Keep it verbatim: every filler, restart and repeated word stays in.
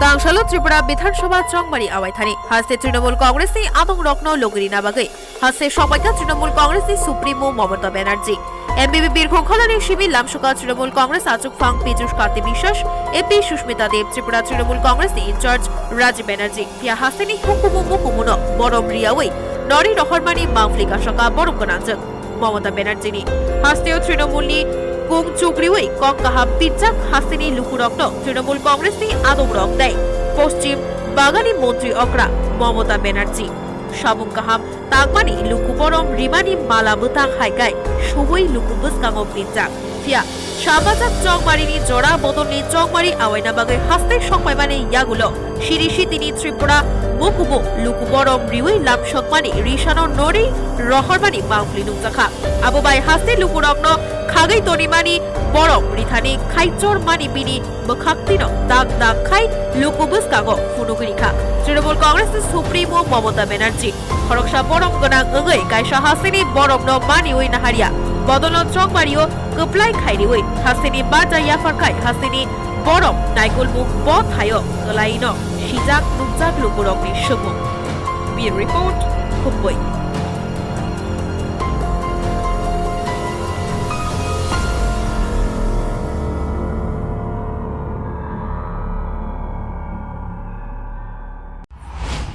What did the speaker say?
Tangsalo Tripura Bidhan Sabha chongmari awaithani haste Trinamool Congress ni adongrokno logirina bagwi haste sokpaikha Trinamool Congress ni Supremo Mamata Banerjee. M B B Birkhong Kholani simi lamsoka Trinamool Congress achukphang Piyush Kanti Biswas, M P Sushmita Dev, Tripura Trinamool Congress ni in-charge Rajib Banerjee, phiya hasteni hukumu mukumuno borom riyawi nori rohormani mangpli kasaka borom gwnangjwk. Mamata Banerjee ni hasteo Trinamool ni kung chukriwi kok kaham pinchak hasteni lukurokno Trinamool Congress ni adongrok tei Poschim Bagani montri okra Mamata Banerjee. Samung kaham tangmani luku borom rimani mala bwtang hai kai subui luku bwskango pinchak. Phiya samajak chongmarini jora bodolni chongmari awaina bagwi haste sokpaimani yagulo siri sitini Tripura bukubu luku borom riwi lamsokmani risano nori rohormani mangpli nukjakha. Abo bai haste lukurokno khagwi tonimani borom rithani khaichor mani bini bwkhaktino dak dak khai luku bwskango phunugwi rikha Trinamool Congress ni Supremo Mamata Banerjee. Khoroksa borom gwnang wngwi kaisa hasteni boromno maniwi naharya, bodolno chongmario kwplai khairiwi hasteni bacha yaphar khai hasteni borom naikolmung bo thaio kwlaino sijak nukjak lukurokni swngmung. Bureau Report, Khumui.